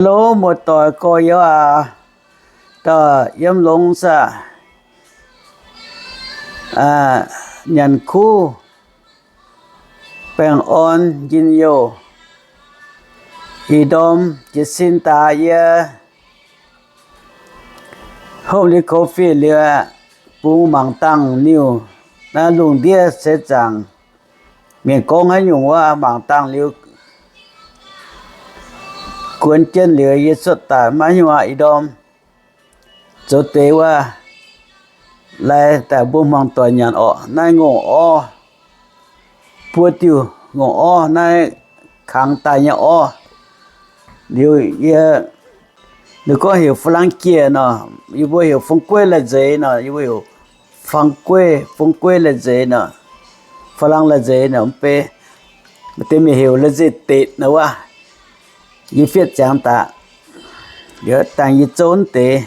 Hello, muoz-doic gorx-youz aac, dauh yiem longx saah? Nyanc kuv, baengh orn njien-youh. Ih ndorm jiez sin daaih yie hopv liuz covid liuz, bungx mangc dangh niuh naaiv lungh ndiev seix zaangc. Mienh gorngv haaix nyungc waac mangc dangh liuz, guon jienv liuz yie cuotv daaih maiv hnyouv aqv. Ih ndorm zoux deix wuov, lai daaih mbuo hmuangx doic nyanc orqc. Naaiv ngongh orv, buo diuh ngongh orv, naaiv kangx daaih nyei orv. Liuz yie, ninh gorngv heuc ฝรั่ง jiex nor, yie mbuo heuc ฟงกล้วยลายเซ็น nor, yie mbuo heuc ฟงกล้วย ฟงกล้วยลายเซ็น nor, ฝรั่ง ลายเซ็น nor, mv bei, maaih deix mienh heuc ลายเซ็น เด็ด nor wuov. Yie fiev ziangx daaih, liuz dangh yie zouv deix,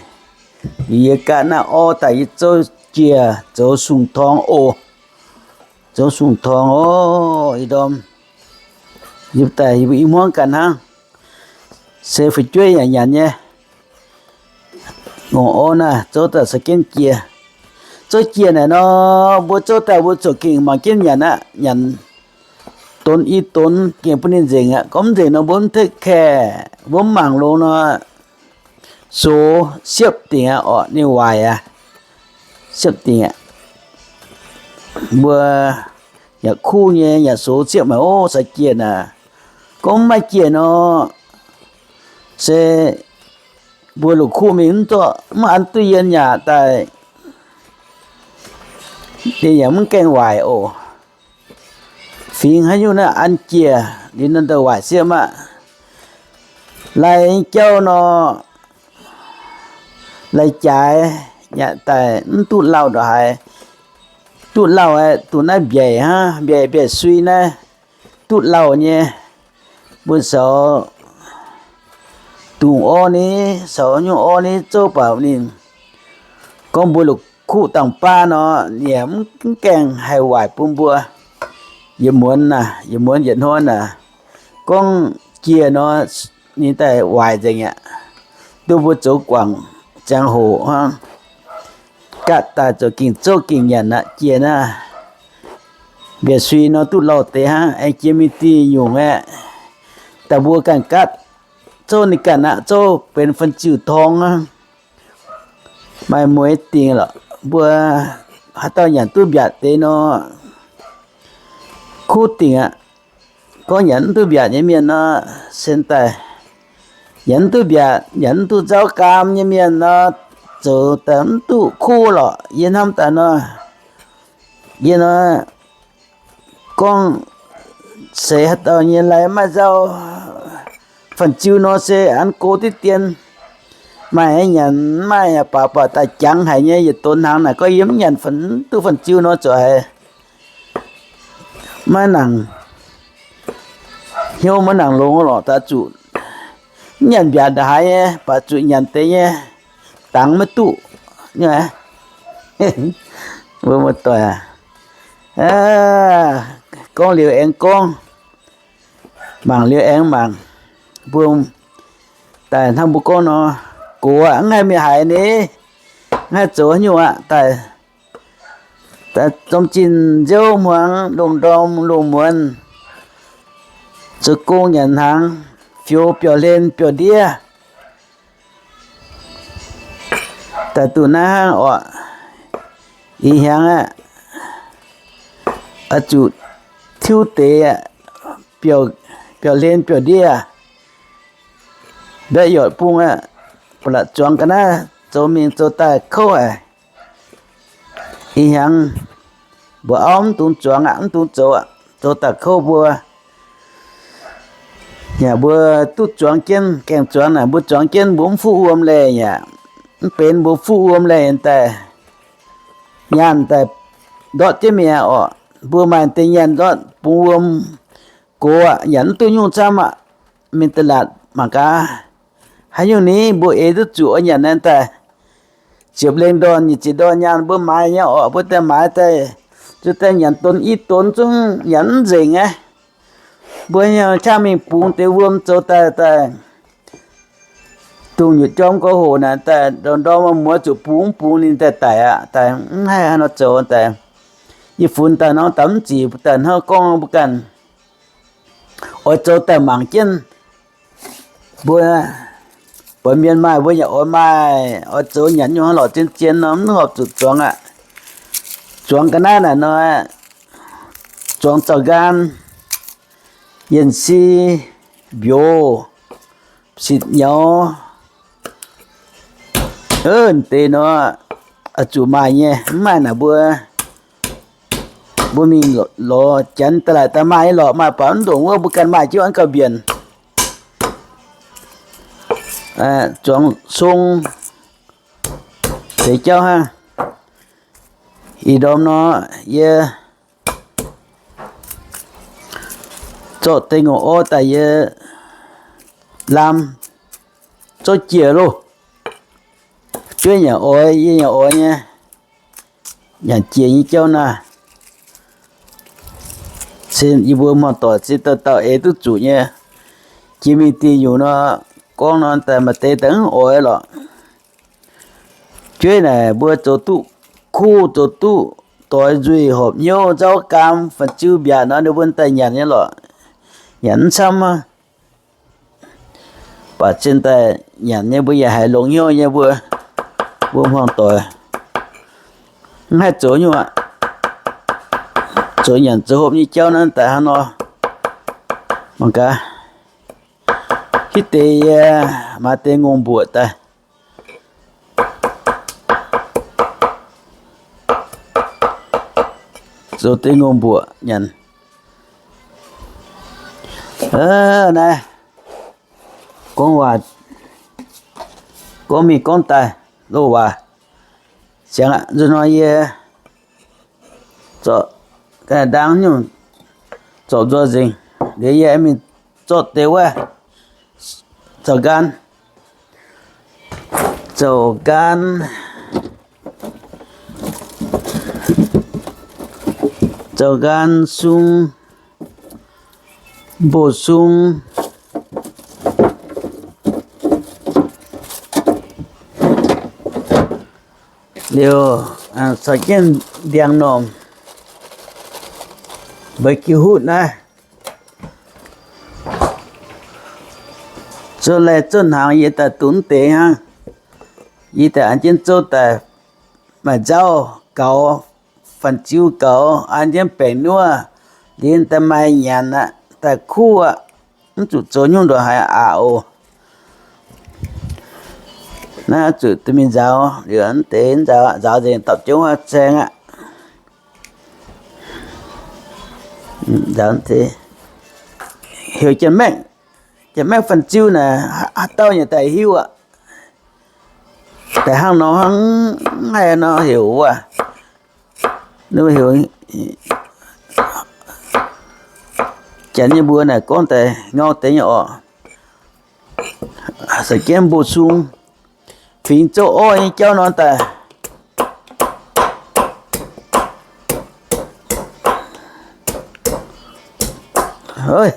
liuz yie ganh naaiv orv daaih yie zouv jiex zoux sung-torngx oc. Zoux sung-torngx oc. Ih ndorm yie daaih i hmuangv ganh hnangv, se fu'jueiv yaac nyanc nyei. Ngongh orv naaiv zouv daaih sa jienv jiex. Zouv jiex naaic nor, mbuo zouv daaih mbuo zuqc gengh mangc jienv nyanc aqv. Nyanc donx i donx gengh bun ninh nzengc aqv. Gorngv mv nzengc nor mbuo mv take care, mbuo mv mangc longx nor, sox siepv dingc aqv orqc, ninh waaic aqv. Siepv dingc aqv. Mbuo yaac kuv nyei, yaac sox siepv maah, ov, sa jiex naaic. Gorngv mv maaih jiex nor, se mbuo longc kuv mingh mv zorqv, mv an duqv yie nyaah daaih, yie yaac mv gaengh waaic oc. Fingx haaix nyungc naaiv an jiex liuz nor ndongc waaic siepv maah. Lai jauv nor, lai jaaix yaac daaih mv duqv lauh ndongc haaix. Duqv lauh aeqv, duqv naaiv mbiaec hnangv, mbiaec, mbiaec sui naaiv duqv lauh nyei. Mbuo saux dungz orv ni, saux nyungc orv ni zouv baac ninh gorngv mbuo la'kuqv dangh baav nor, yaac mv gaengh haih waaic bun mbuo. Yietc muonz naaic, yietc muonz yietc hnoi naaic, gorngv jiex nor, ninh daaih waaic nzengc aqv. Duqv mbuo zoux guangc ziangh hoc hnangv, gaatv daaih zoux gengh zouv gengh nyanc aqv. Jiex naaiv mbiaec sui nor duqv lauh deix hnangv, aengx jiex mingh dingh nyungc aeqv, daaih mbuo ganh gaatv zouv ninh ganh aqv, zouv benx fan-ziu torngv hnangv. Maaih mueiz dingc lorqc, mbuo haaix dauh nyanc duqv mbiaatc deix nor, kuv dingc aqv. Gorngv nyanc mv duqv mbiaatc nyei mienh nor, sen daaih nyanc mv duqv mbiaatc, nyanc mv duqv nzauv gaam nyei mienh nor, zoux daaih mv duqv kuv lorqc. Yie hnamv daaih nor, yie nor, gorngv seix haaix dauh nyei lai maaih nzauv, fan-ziu nor se an go diqv dien. Maaih nyanc, maaih baaux, baaux daaih jangx haic nyei, yietc donx hnaangx naaic gorngv yie mv nyanc, mv duqv fan-ziu nor zuqc haiz maiv nangc hnyouv, maiv nangc longx lorqc. Daaih zuqc mv nyanc mbiaatc ndongc haaix nyei, baac zuqc nyanc deix nyei, dangx maiv duqv. Mbuo muoz-doic aac, gorngv liuz aengx gorngv, mangc liuz aengx mangc. Mbuo daaih hnangv mbuo gorngv nor, gox aqv, mv haih mingh haaix ni, mv haih zoux haaix nyungc aqv. Daaih, daaih zorm zinh nziouv hmuangx, lungh ndorm lungh muonz, zoux gong nyanc hnaangx, fioux biauv-hlen biauv-ndiev. Daaih duqv naaiv hnangv orqc, ih hnyangx aqv, oix zuqc tiuv deix aqv, biauv-hlen biauv-ndiev, mbaeqv yoic bung aqv, ba'laqc zuangx ga'naaiv zoux mingh zoux daaih kouv haic. Ih hnyangx mbuo auv mv dungx zuangx aqv, mv dungx zoux aqv, zoux daaih kouv mbuo. Yaac mbuo duqv zuangx jienv, gaengh zuangx naaic, mbuo zuangx jienv mbuo mv fuqv wuom leih yaac mv benx mbuo fuqv wuom leih daaih, nyaanh daaih ndortv jienv mi'aqv orqc. Mbuo maaih deix nyaanh ndortv bungx wuom gox aqv, nyanc mv duqv nyungc camv aqv. Mingh da'laatc mangc gaax, haaix nyungc ni mbuo eix duqv zuqc oix nyanc naaiv daaih. Ziepc lengh ndorn nyic ziepc ndorn nyaanh mbuo maaiz nyei orqc, mbuo daaih maaiz daaih, zuqc daaih nyanc donx i donx zungv nyanc mv nzengc aqv. Mbuo nyei qaqv mingh bungx deix wuom zoux daaih, daaih dungz nyutc jorm gorx hoc naaic daaih ndorm ndorm muoz zuqc bungx mv bungx ninh daaih daic aqv. Daaih mv haih haaix nor zoux daaih. Yie funx daaih nor daaih mv zic daaih hnangv gorngv mbuo ganh oix zoux daaih mangc jienv. Mbuo, mbuo mienh maaih mbuo yaac oix maaih, oix zoux nyanc nyungc hnangv lorqc zien zien nor mv horpc zuqc zuangx aqv. Zuangx ga'naaiv naaic nor, zuangx zaux nqaan, yienh si, mbioz, sitv nyaux, deix nor, zuqc maaih nyei. Mv maaih naaic mbuo, mbuo mingh lorz janx daaih laaix daaih maaih nyei lorqc. Maaih baac mv ndongc wuov mbuo ganh maaih jienv gauh mbienc. Zuangx sung deix jauv hnangv. Ih ndorm nor, yie zorqv deix ngongh orv daaih yie lamh zorqv jiex loh. Jueiv yaac oix, yie yaac oix nyei. Nyanc jiex nyei jauv naaiv, se yie mbuo hmuangx doic se dauh dauh eix duqv zuqc nyei. Jiex mingh dieh nyungc nor, gorngv nor daaih maaih deix daaih mv oix lorqc. Jueiv naaic mbuo zoux duqv kuv, zoux duqv doix nzuih, horpc hnyouv, nzauv gaam, fun-ziu mbiaatc nor, ninh mbuo daaih nyanc nyei lorqc. Nyanc mv camv aqv. Baac zien daaih nyanc nyei mbuo yaac haiz longx hnyouv nyei mbuo, mbuo hmuangx doic. Mv haih zoux nyungc aqv. Zoux nyanc zoux hopv nyei jauv naaiv daaih hnangv nor. Mangc gaax, hitv deix yie maaiz deix ngongh mbuoqc daaih. Zoux deix ngongh mbuoqc nyanc. Naaiv gorngv waac, gorngv mingh gorngv daaih loz waac. Siangx aqv, nzunc hnoi yie zorqv ndaang nyungc zorpc nzuonx nzengc. Liuz yie mingh zorqv deix wuov zaux nqaan, zaux nqaan, zaux nqaan sung, mbuo sung. Liuz, caux jienv ndiangx-normh, mbeix jiu hutv naaiv, zouv laih zouv hnaangx yie daaih dungx deix hnangv. Yie daaih an jienv zouv daaih maaih nzauv gaux, fun-ziu gaux, an jienv baengc nuov, liuz daaih maaih nyanc aqv, daaih kuv aqv, mv zuqc zoux nyungc ndongc haaix aqv oc. Naaiv zuqc duqv mingh nzaaux, liuz deix nzaaux, nzaaux nzengc dapv jomv wuov caeng aqv. Heuc janx-maengv, janx-maengv fun-ziu naaic, haaix dauh nyei daaih hiuv aqv. Daaih hnangv nor hnangv, mv haih nor heuc wuov. Heuc janx nyei mbuox naaic gorngv daaih ngau deix nyei orqc. Za'gengh mbuo sung fingx zouv orv nyei jauv nor daaih, haiz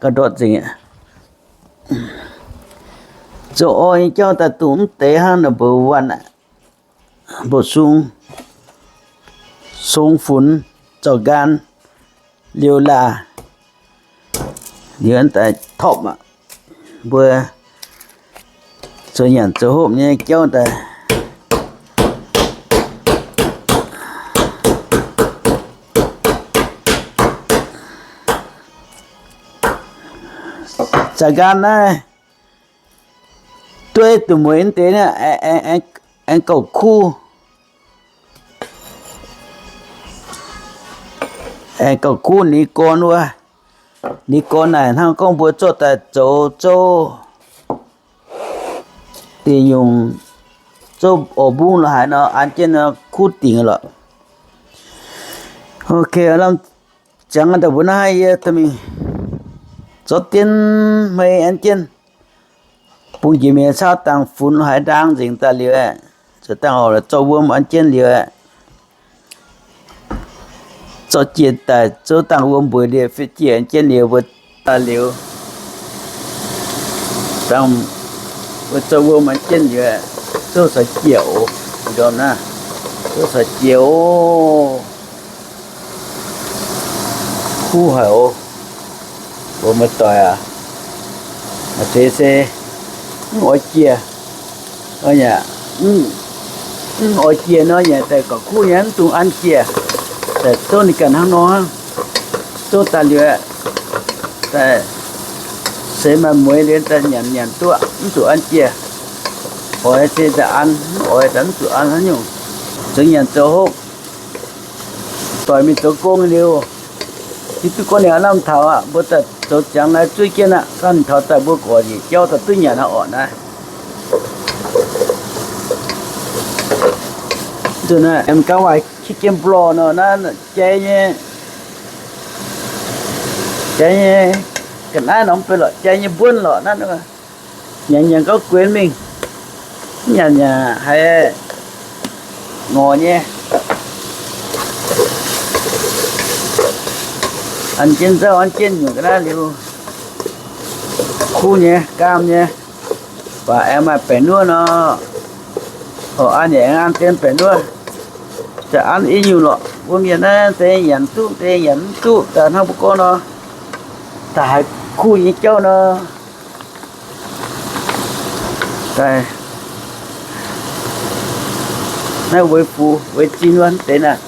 ga'ndortv nzengc. Zouv orv nyei jauv daaih dungx mv deix hnangv naaic mbuo waanh aqv. Mbuo sung, sung funx, zaux nqaan, liuz laah, liuz daaih torpv aqv. Mbuo zoux nyanc zoux hopv nyei jauv daaih. Zaux nqaan naaiv dueiv duqv mueiz deix naaiv aengx gauh kuv, aengx gauh kuv ni gorn wuov. Ni gorn naaic hnangv gorngv mbuo zorqv daaih zoux zouv dingc nyungc, zouv oix mbungv lorqc haaix nor an jienv nor kuv dingc lorqc. Ok, lamh ziangx daaih mbuo naaiv yie dorh mingh zorqv dien hmei an jienv, bungx jiex mingh caux dangh funx haaix ndaang nzengc daaih liuz aeqv, zoux dangh horc zorqv wuom an jienv liuz aeqv, zorqv jiex daaih zouv dangh wuom mbueix liuz fiev jiex an jienv liuz mbuo daaih liuz, dangh Mbuo zoux wuom an jienv yaac zouv caux jiex oc. Ndorm naaiv zouv caux jiex oc. Kuv haic oc. Mbuo muoz-doic aac, maaih deix se mv oix jiex, mv oix jiex nor yaac daaih gorqv kuv nyei, mv dungx an jiex. Daaih zouv ninh ganh hnangv nor hnangv. Zouv daaih liuz, daaih seix maaih mueiz liuz daaih nyanc nyanc duqv, mv zuqc an jiex. Oix se daaih an, mv oix daaih mv zuqc an haaix nyungc. Zoux nyanc zoux hopv, doic mingh zoux gong liuz, hiuv duqv gorngv ninh aav lamh taux aqv, mbuo daaih zoux ziangx naaiv zuov jienv aqv, ganh taux daaih mbuo gorx nyic jauv daaih duqv nyanc aqv orqc naaiv. Nzunc naaiv aengx gauv waac qiex jienv mblorh nor naaiv jai nyei, jai nyei ga'naaiv nor mv benx lorqc, jai nyei mbuonv lorqc naaiv. Nyanc nyanc gauh guenx mingh, mv nyanc yaac haiz ngorc nyei. An jienv nzauv, an jienv nyungc ga'naaiv liuz, kuv nyei, gaam nyei, baac aengx maaih baeqc nuov nor, oc, an yaac aengx an jienv baeqc nuov. Daaih an i nyungc lorqc, mbuo mienh naaiv deix nyanc duqv, deix nyanc mv duqv, daaih hnangv mbuo gorngv nor, daaih haiz kuv nyei jauv nor, daaih naaiv weic fuc weic zinh wuov deix naaiv.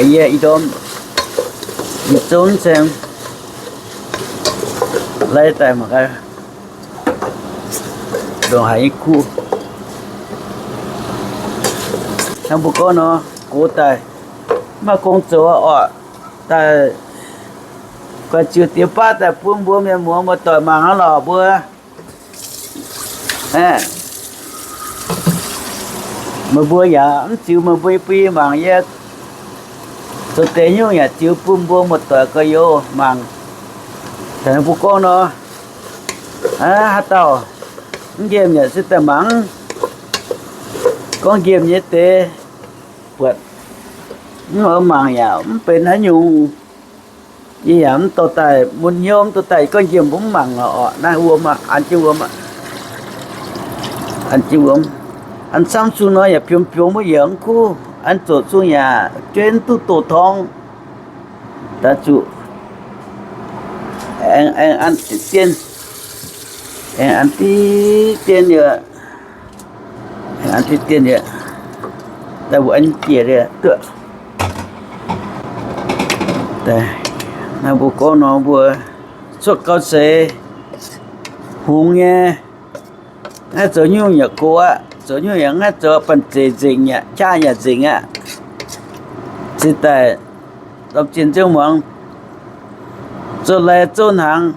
Yie ih ndorm yietc zouv saeng lai daaih mangc gaax, ndongc haaix nyei kuv. Hnangv mbuo gorngv nor, gox daaih mv maaih gong zoux orqc, daaih guaix ziux diex baav daaih bun mbuo mienh muoz muoz-doic mangc hnangv lorqc mbuo. Meih mbuo yaac mv ziux meih mbuo nyei bun yie mangc, yie zoux deix nyungc yaac ziux bun mbuo muoz-doic gorx-youz mangc. Daaih mbuo gorngv nor, haaix dauh mv nqemh yaac se daaih mangc. Gorngv nqemh nyei deix buatc mv oix mangc yaac mv benx haaix nyungc. Yie yaac mv dorh daaih mun hnyouv, mv dorh daaih gorngv nqemh mbuo mv mangc lorqc. Naaiv wuom aqv, an jienv wuom aqv. An jienv wuom. An camv sung nor yaac biomv biomv wuov yaac mv kuv. An zoqc sung yaac jueiv mv duqv doh torngv. Daaih zuqc aengx an diqv dien, aengx an diqv dien yaac, aengx an diqv dien yaac, daaih mbuo an jiex liuz duqv. Naaiv mbuo gorngv nor mbuo cuotv gau seix hungx nyei, naaiv zoux nyungc yaac gox aqv, zoux nyungc yaac naaiv zoux banh zeic nzengc aqv, qaqv yaac nzengc aqv. Cingx daaih lomh zien nzengc muangx, zoux lai zoux hnaangx,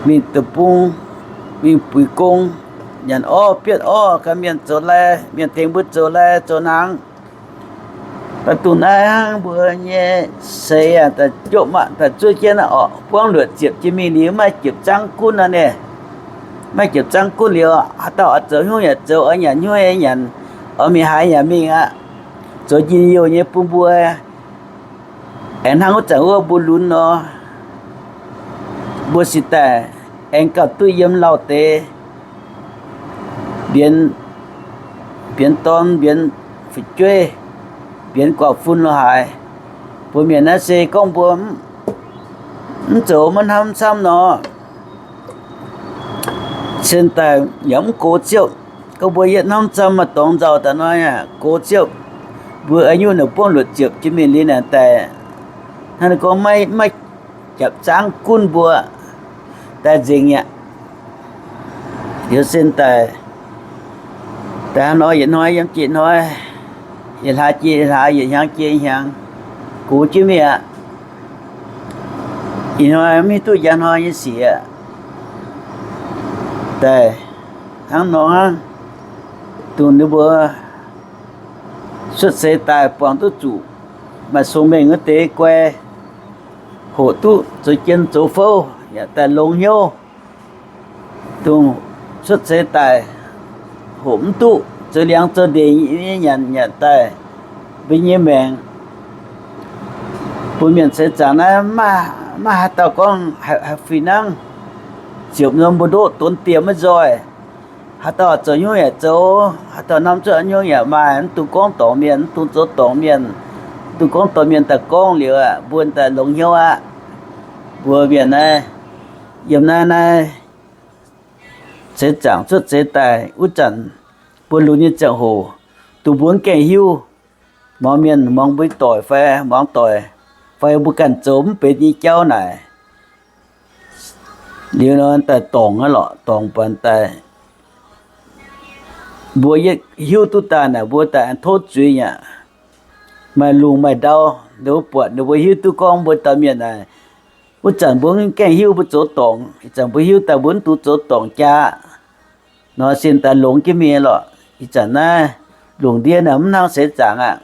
mingh deic-bung, mingh buix gong, nyanc orv bietv orv, ganh mienh zoux lai, mienh tengx mbuo zoux lai zoux hnaangx. Daaih dongh naaiv hnangv mbuo nyei seix aac, daaih jopv aqv, daaih zuov jienv aqv orqc. Buangv luoqc ziepc jiex mingh liuz maaih jiepc zaangv gunv nor naaiv. Maaih jiepc zaangv gunv liuz, haaix dauh oix zoux hnyouv yaac zoux, oix nyanc hnyouv yaac nyanc, oix mingh haaix yaac mingh aqv. Zoux njien-youh nyei bun mbuo, aengx hnangv wuov zanc wuov mbuo lunx nor, mbuo cingx daaih aengx gauh duqv yiem lauh deix, mbienx, mbienx dorn, mbienx fu'jueiv, mbienx guaax fun lo haaix. Mbuo mienh naaiv se gorngv mbuo mv zoux maiv hnamv camv nor, cingx daaih yaac mv gox ziouv. Gorngv mbuo yietv hnamv camv maaih dorngx nzauh daaih nor, gox ziouv. Mbuo nyungc naaic buangv luoqc ziepc jiex mingh liuz naaic daaih, hnangv naaiv gorngv maiv, maiv japc zaangv gunv mbuo daaih nzengc aqv. Liuz sin daaih, daaih hnangv nor yietc hnoi yiem jiex hnoi, yietc hlaax jiex yietc hlaax, yietc hnyangx jiex yietc hnyangx, gox jienv mingh aqv. Ih hnoi mv hiuv duqv njang hnoi nyei sic aqv. Daaih hnangv nor hnangv, dongh ninh mbuo cuotv seix daaih buangh duqv zuqc maaih sung mengh wuov deix guai, hoqc duqv zoux jien zoux fouv yaac daaih longx hnyouv. Dongh cuotv seix daaih hoqc mv duqv, zoux liangx zoux ndeic nyei nyanc yaac daaih mbuo nyei maengc. Bun mienh seix zaangc naaiv maiv haaix dauh gorngv haih fih hnangv. ziepc norm mbu'ndoqv donx diemx maiv nzoih. Haaix dauh zoux hnyouv yaac zoux, haaix dauh hnamv cuotv haaix nyungc yaac maaih, mv dungx gorngv dorngc mienh, mv dungx zoux dorngc mienh, mv dungx gorngv dorh mienh daaih gorngv liuz aqv, mbuo daaih longx hnyouv aqv. Mbuo mienh naaiv, yiem naaiv naaiv seix zaangc cuotv seix daaih wuov zanc, mbuo lunx nyei ziangh hoc, dongh mbuo mv gaengh hiuv, muangx mienh, muangx mbuo doic fai muangx doic, fai mbuo ganh zoux mv benx nyei jauv naaic, liuz nor daaih dorngc aqv lorqc, dorngc baac daaih mbuo hiuv duqv daaih naaic, mbuo daaih aengx tov zuiz aqv. Maaih lungh maaih ndau, ninh mbuo buatc, ninh mbuo hiuv duqv gorngv mbuo dauh mienh naaic, wuov zanc mbuo mv gaengh hiuv mbuo zoux dorngc, ih zanc mbuo hiuv daaih mbuo mv dungx zoux dorngc jaax nor, sin daaih longx jienv mingh lorqc. Ih zanc naaiv lungh ndiev naaic mv hnangv seix zaangc aqv.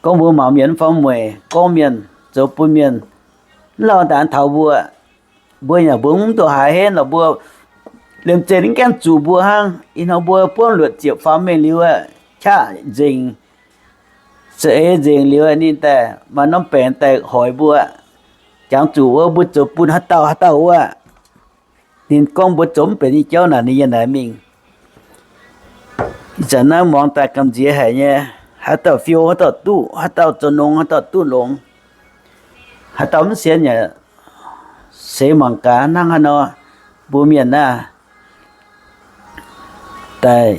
Gorngv mbuo mangc mienh mv fangx mueic, gorngv mienh, zoux bun mienh, mv lauh ndaangc taux mbuo. Mbuo yaac mbuo mv ndongc haaix henv lorqc, mbuo liemh zeih ninh gaengh zuqc mbuo hnangv. Ih hnoi mbuo buangv luoqc ziepc faam mengh liuz aqv, qaqv nzengc, za'eix nzengc liuz ninh daaih maaih norm baengc daaih hoic mbuo, jangx zuqc wuov mbuo zoux bun haaix dauh haaix dauh wuov. Ninh gorngv mbuo zoux mv benx nyei jauv naaic, ninh yiem naaic mingh. Ih zanc naaiv muangx daaih gamh nziex haic nyei. Haaix dauh fiou haaix dauh duqv, haaix dauh zoux nongx haaix dauh duqv longx. Haaix dauh mv sienx yaac seix mangc gaax hnangv haaix nor. Mbuo mienh naaiv daaih,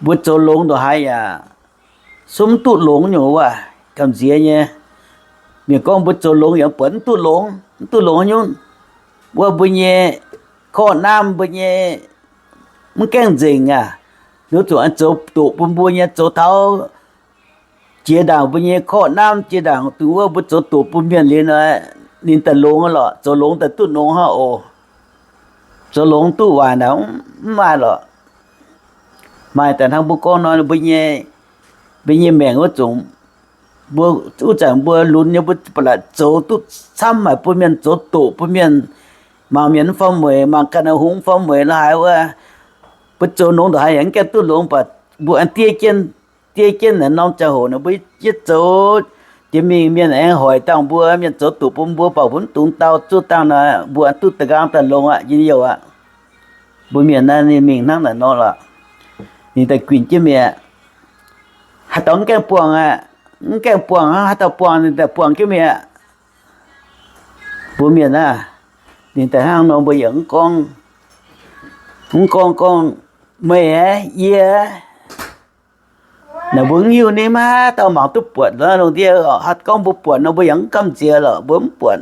mbuo zoux longx ndongc haaix yaac zungv mv duqv longx nyungc wuov, gamh nziex nyei. Mienh gorngv mbuo zoux longx yaac buatc mv duqv longx, mv duqv longx haaix nyungc. Wuov mbuo nyei korqv naamv, mbuo nyei mv gaengh nzengc aqv. Ninh zuqc aengx zoux doqc bun mbuo nyei, zoux taux jiex ndaangc mbuo nyei korqv naamv, jiex ndaangc dongh wuov mbuo zoux doqc bun mienh liuz nor, ninh daaih longx lorqc. Zoux longx daaih duqv longx hnangv oc. Zoux longx duqv waaic naaic mv maaih lorqc. Maaih daaih hnangv mbuo gorngv nor, mbuo nyei, mbuo nyei maengc wuov zungc, mbuo, wuov zanc mbuo lunx nyei, mbuo ba'laqc zoux duqv camv haic bun mienh, zoux doqc bun mienh, mangc mienh mv fangx mueic, mangc ganh hungx mv fangx mueic lorqc haaix wuov. Mbuo zoux longx ndongc haaix yaac mv gaengh duqv longx, baac mbuo aengx diev jienv, diev jienv naaiv norm ziangh hoc naaic, mbuo yietv zoux jiex mingh, mienh aengx hoic dangh mbuo, mienh zoux doqc bun mbuo, baac mbuo mv dungx dau zuov dangh nor, mbuo duqv da'nqaang daaih longx aqv, njien-youh aqv. Mbuo mienh naaiv ninh mingh hnangv naaic nor lorqc. Ninh daaih guinh jienv mi'aqv. Haaix dauh mv gaengh buangh aqv, mv gaengh buangh hnangv, haaix dauh buangh ninh daaih buangh jienv mi'aqv. Mbuo mienh aah, ninh daaih hnangv nor mbuo yaac mv gorngv, mv gorngv gorngv, meih aeqv, yie aeqv. Naaic mbuo mv hiuv ninh maiv dauh mangc duqv buatc longx ndiev. Haaix gorngv mbuo buatc nor mbuo yaac mv gamh nziex lorqc, mbuo mv buatc.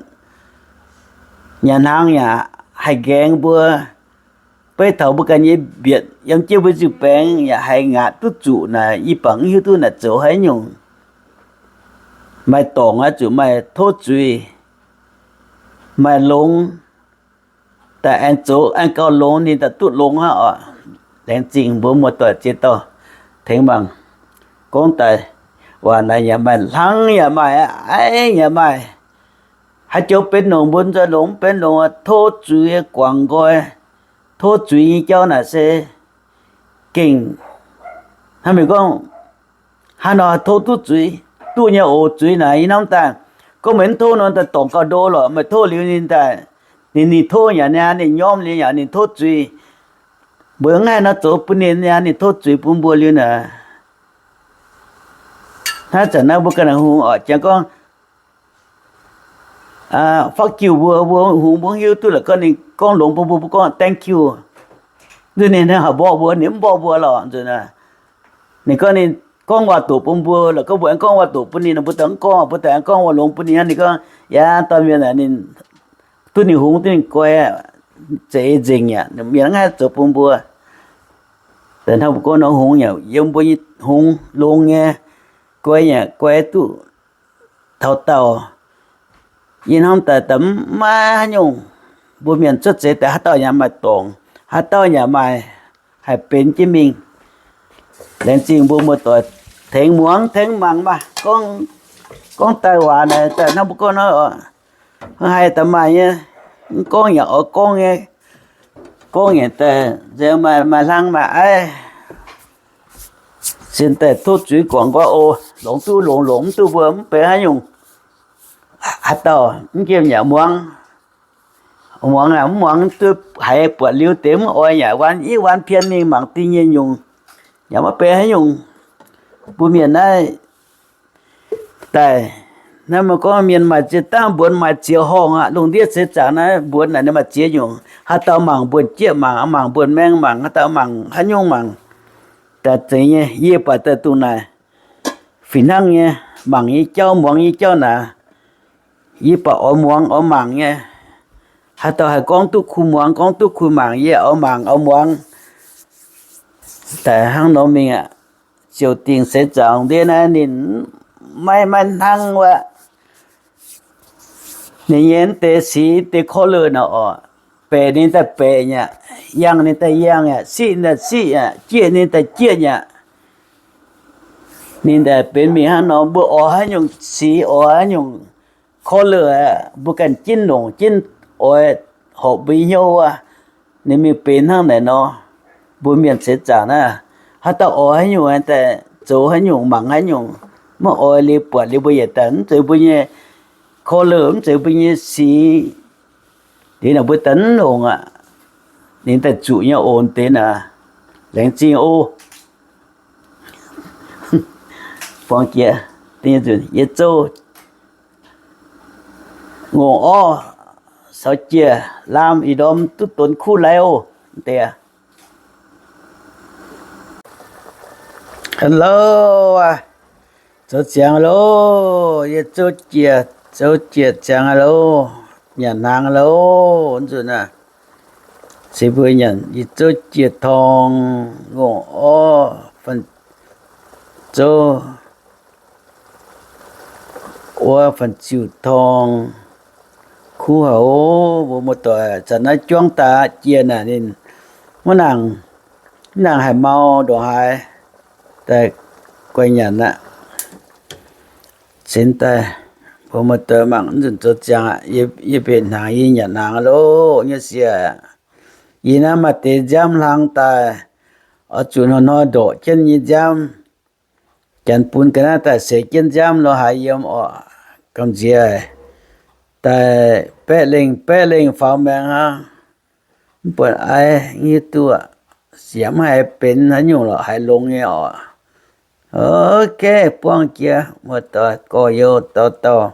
Nyanc hnaangx yaac haih nqaengx mbuo. Beiv taux mbuo ganh nyei mbietc yiem jienv mbuo nziu-baengx yaac haih ngaatc duqv zuqc naaic, yie bangc mv hiuv duqv naaic zoux haaix nyungc. Maaih dorngc aqv zuqc maaih tov zuiz, maaih longx, daaih aengx zoux aengx gauh longx, ninh daaih duqv longx aqv oc. Laengz zingh mbuo muoz-doic ziex dauh tengx mangc. Gorngv daaih waac naaic yaac maaih hlang yaac maaih aiv yaac maaih. Haaix joux benx longx mbuo nzoih longx, mv benx longx tov zuiz guangc nqoi. Tov zuiz nyei jauv naaic se gengh hnangv meih gorngv, haaix nor tov duqv zuiz, duqv nyei oc zuiz naaic yie hnamv daaih. Gorngv meih mv tov nor daaih dorngc gauh ndo lorqc, meih tov liuz ninh daaih, ninh, ninh tov yaac ninh, ninh nyorm liuz yaac ninh tov zuiz. Mbuo mv haih nor zoux bun ninh, ninh tov zuiz bun mbuo liuz naaic. Hnangv zanc naaiv mbuo ganh hungh oc, jangx gorngv fuck you mbuo, mbuo hungh mbuo mv hiuv duqv la'gorngv ninh gorngv longx bun mbuo, mbuo gorngv thank you. Nzunc ninh haih mborqv mbuo, ninh mv mborqv mbuo lorqc. Nzunc ninh gorngv, ninh gorngv waac-doqc bun mbuo la'gorngv mbuo aengx gorngv waac-doqc bun ninh, mbuo daaih mv gorngv, mbuo daaih aengx gorngv waac-longx bun ninh. Ninh gorngv, yaac dorh mienh ninh duqv ninh hungx duqv ninh guai, za'eix nzengc aqv, mienh mv haih zoux bun mbuo. Daaih hnangv mbuo gorngv nor hungx yaac yiem mbuo nyei hungx longx nyei, guai yaac guai duqv taux daauh. Yie hnamv daaih daaih mv maaih haaix nyungc, mbuo mienh cuotv seix daaih haaix dauh yaac maaih dorngc, haaix dauh yaac maaih haih benx jienv mingh. Laengz zingh mbuo muoz-doic tengx muangx tengx mangc maah. Gorngv, gorngv daaih waac naaic daaih hnangv mbuo gorngv nor, hnangv haih daaih maaih nyei, mv gorngv yaac oix gorngv nyei, gorngv yaac daaih nzengc maaih, maaih hlang maaih aiv. Sin daaih tov zuiz guangc nqoi oc. Longx duqv longx, longx mv duqv mbuo mv benx haaix nyungc. Haaix dauh mv nqemh yaac muangx. Muangx aac, mv muangx duqv haiz buatc liuz deix mv oix yaac waan, i waan pien mingh mangc ding nyei nyungc. Yaac maiv benx haaix nyungc. Mbuo mienh naaiv daaih, naaiv meih gorngv mienh maaih ziex dangh mbuonx maaih ziex horngh aqv. Lungh ndiev seix zaangc naaiv mbuonx naaic ninh maaih ziex nyungc. Haaix dauh mangc mbuonx jieqv mangc, mangc mbuonx maeng mangc, haaix dauh mangc haaix nyungc mangc. Daaih zeiz nyei, yie baac daaih dongh naaic fih hnangv nyei, mangc nyei jauv, muangx nyei jauv naaic, yie baac oix muangx oix mangc nyei. Haaix dauh haih gorngv duqv kuh muangx, gorngv duqv kuh mangc, yie oix mangc oix muangx. Daaih hnangv nor mingh aqv. Ziouc dingc seix zaangc ndiev naaiv ninh maiv maaih hnangv wuov. Ninh nyei deix sic deix korv-leuh naaic oc, baeqc ninh daaih baeqc nyei aqv, yangh ninh daaih yangh nyei aqv, siqv ninh daaih siqv nyei aqv, jieqv ninh daaih jieqv nyei aqv. Ninh daaih benx mingh hnangv nor, mbuo oix haaix nyungc sic, oix haaix nyungc korv-leuh aqv, mbuo ganh jienv longc jienv oix horpc mbuo nyei hnyouv wuov. Ninh mingh benx hnangv naaic nor, mbuo mienh seix zaangc naaiv, haaix dauh oix haaix nyungc daaih zoux haaix nyungc, mangc haaix nyungc, maiv oix liuz buatc liuz mbuo yietc daaih mv zeiz mbuo nyei korv-leuh, mv zeiz mbuo nyei sic. Liuz naaic mbuo daaih mv longc aqv. Ninh daaih zuqc nyei oc deix naaic. Laengz zingh oc. Buangh jiex, yie zouv ngongh orv caux jiez laam ih ndorm duqv donx kuv lai oc. Deix Hello, zoux ziangx loh, yie zouv jiez, zouv jiez ziangx loh, nyanc hnaangx loh, nzunc aac, se mbuo nyanc yie zouv jiez torng, ngongh orv, zouv wuov fanh ziuh torng, kuv haic oc. Mbuo muoz-doic, zanc naaiv juangv daaih jiez naaic ninh mv nangc, mv nangc haih mau ndongc haaix, daaih guaix nyanc aqv. Cingx daaih, mbuo muoz-doic mangc nzunc zoux ziangx aqv. Yie mbenc hnaangx, yie nyanc hnaangx loh nyei siec. Yie naaiv maaih deix nziaamv hlang daaih, oix zuqc hnoi-hnoi ndorqc jienv nyei nziaamv. Janx bun ga'naaiv daaih seix jienv nziaamv lo haaix yiem orqc, gamh nziex daaih baeqv lengh baeqv lengh faaux maengx hnangv. Mv buatc aiv, hiuv duqv siemv haiz benx haaix nyungc lorqc, haiz longx nyei orqc. Ok, buangh jiex, muoz-doic gorx-youz dauh dauh,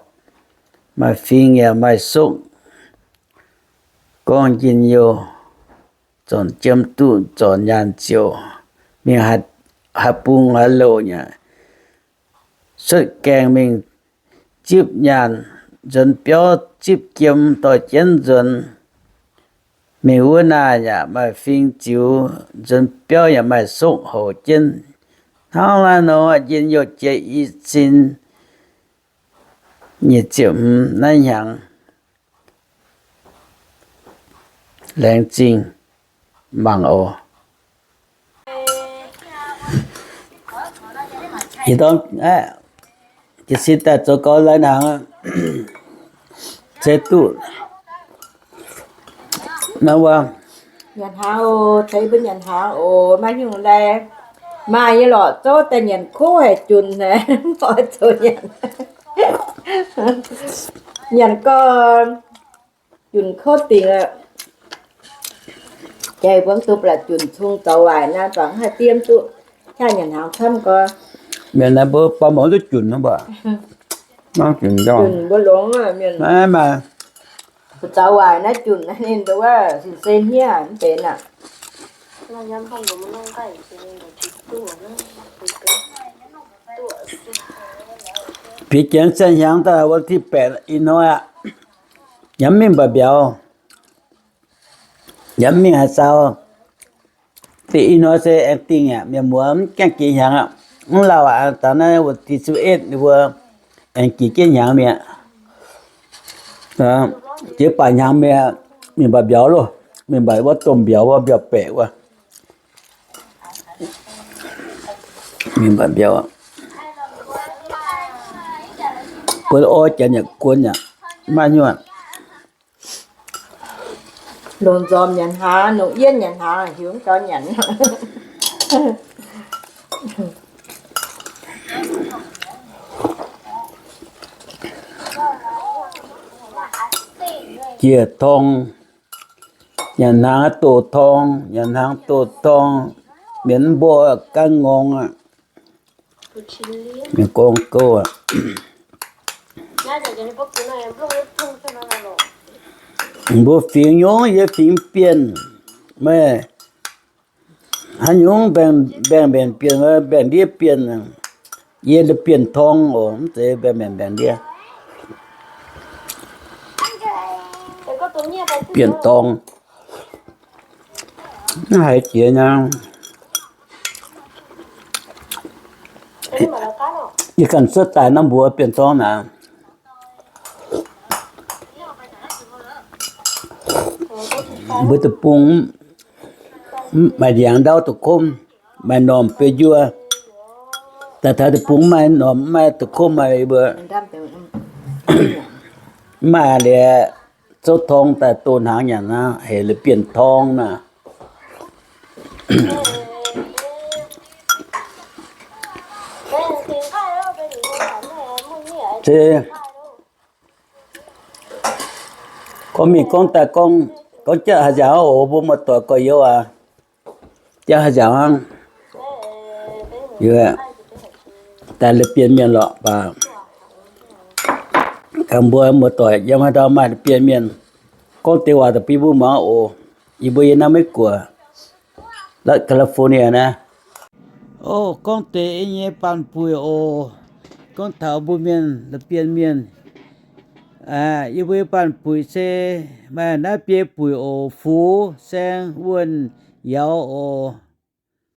maaih fing yaac maaih sokv, gorngv njien-youh, zornc jiem duqv zornc nyaanh ziouc mingh haaix bung haaix louh nyei, cuotv gaengh mingh zipv nyaanh, nzuonx biauv zipv jiem dorh jienv nzuonx. Mingh wuov naaic yaac maaih fing ziux, nzuonx biauv yaac maaih sokv houc jienv. Hnangv naaiv nor njien-youh jiex i cin nyic ziepc hmz naaiv hnyangx. Laengz zingh mangc oc. Ih ndorm jiez sin daaih zoux gaux lai hnaangx, se duqv naaiv wuov. Nyanc hnaangx oc, tengx mbuo nyanc hnaangx oc. Maaih nyungc lai maaih nyei lorqc, zouv daaih nyanc kuv haic junc, mv oix zoux nyanc. Nyanc gau, junc kouv dingc aqv. Jai mbuo mv duqv ba'laqc junc cung zaux waaic naaiv, zuangx haih diev duqv, qaqv nyanc hnaangx camv gau. Mienh naaiv mbuo baamh mouc duqv junc hnangv mbuo. Junc mbuo longx mienh. Naaiv maaih zaux waaic naaiv junc naaiv ninh wuov sin se hniev mv benx aqv. Piex jienv ziangh hnyangx daaih วันที่แปด ih hnoi aqv. Yaac mv mingh mbaac mbiauz, yaac mv mingh haaix sau. Deix ih hnoi se aengx dingh aqv, mienh muoz mv gaengh jiex hnyangx aqv. Mv lauh aqv, daaih naaiv วันที่สิบเอ็ด ninh mbuo aengx jiex jienv hnyangx mi'aqv. Jiex baac hnyangx mi'aqv, mingh mbaac mbiauz loh, mingh mbaac wuov domh mbiauz wuov, mbiauz baeqc wuov. Mingh mbaac mbiauz, guon orv janx yaac guon yaac maiv nyuoqc. Longc nzormc nyanc hnaangx, longc yienv nyanc hnaangx, hiuv gau nyanc. Jiex tong, Nyanc hnaangx doqc torng, nyanc hnaangx doqc torng, mienh mv mborqv gan ngongx aqv. Mienh gorngv gouv aqv. Mbuo fingx nyungc, yie fingx Bienh, meih haaix nyungc mbaengx mbenc Bienh, mbaengx ndiev Bienh. Yie Bienh Torng oc, mv zeiz mbaengx mbenc mbaengx ndiev. Bienh Torng. Naaiv haiz jiex nyei. Yie ganh cuotv daaih naaiv mbuox Bienh Torng naaic. Mbuo deic-bung maaih ndiangx ndau da'komv, maaih normh biei njuov. Daaih taux deic-bung mv maaih normh, mv maaih da'komv, maaih mbuo mv maaih liuz, zouv torng daaih doh hnaangx nyanc aqv, heuc la'bienh torng naaic. Se gorngv mingh gorngv daaih gorngv, gorngv jatv haaix nziaauc oc, mbuo muoz-doic gorx-youz aac. Jatv haaix nziaauc hnangv. Daaih la'bienh mienh lorqc baac, gaax mbuo muoz-doic yiem haaix ndau maaih la'bienh mienh, gorngv deix waac daaih bun mbuo muangx oc. Yie mbuo yiem naaiv Meiv Guoqv, California naaiv. O, gorngv deix yie nyei baanh buic oc. Gorngv taux mbuo mienh la'bienh mienh, yie mbuo nyei baanh buic se maaih naaiv biei buic oc: Fux, Saeng, Wuonh, Yauz oc.